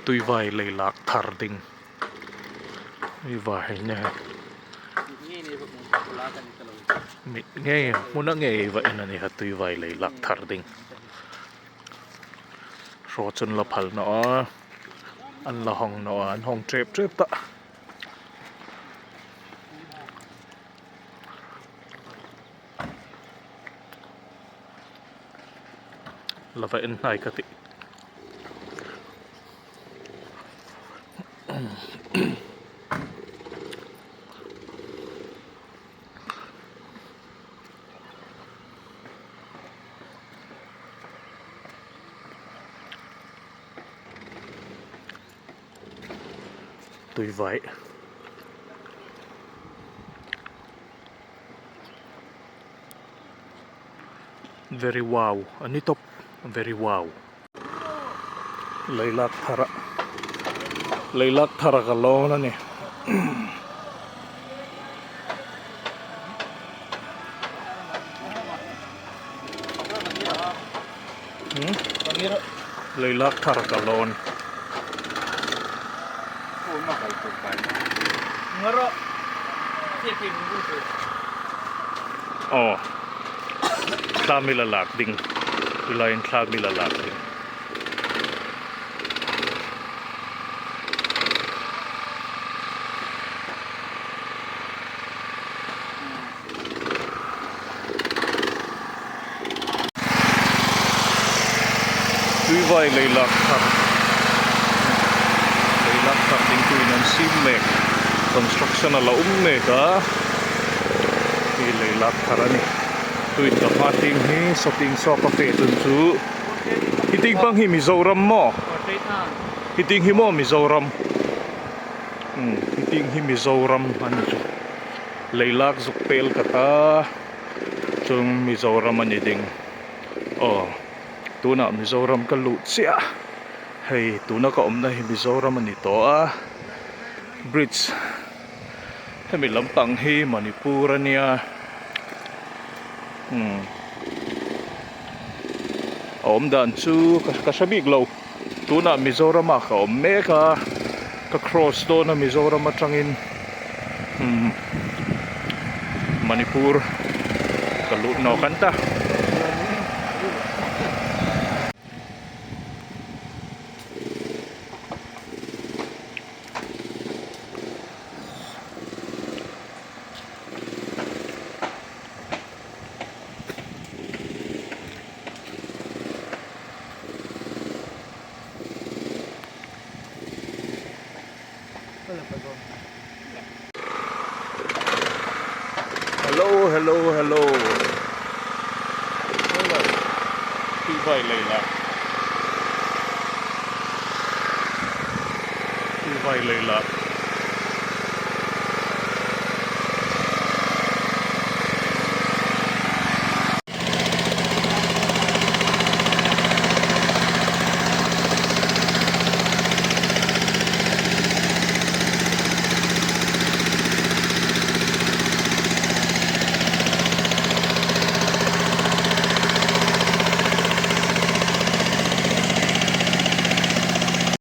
Tuivai lei lak thar ding tuivai nge mit ngei hmun a ngei va en a ni kha tuivai lei lak thar ding hraw chu an la phal nawh a an la hawng nawh a an hawng tep tep ta. La va en hnai ka tih. Tui vaih. Very wow a ni tawp very wow. Lei lak thar a lei lak thar a ka lawn a ni. Lei lak thar a ka lawn. Aw thla mila lak ding tilaiin thla mila lak ding. Tuivai lei lak thar lei lak thar ding tuin an sim mek construction a la awm mek a hei lei lak thar a ni tuin ka hma ting hi sawting saw ka fe chun chu hiting bang hi Mizoram maw hiting hi maw Mizoram umm hiting hi Mizoram a ni chu. Lei lak zuk pel ka ta chung Mizoram a ni ding aw tunah Mizoram ka luh chiah hei tuna ka awmna hi Mizoram a ni tawh a bridge hemi lampang hi Manipur a nia umm a awm dan chu ka hre bik lo tunah Mizoram ah ka awm mek a ka cross dawn a Mizoram atangin. Umm Manipur ka luh nawk an ta. Hello hello hello hello tih vai lei la tih vai lei la.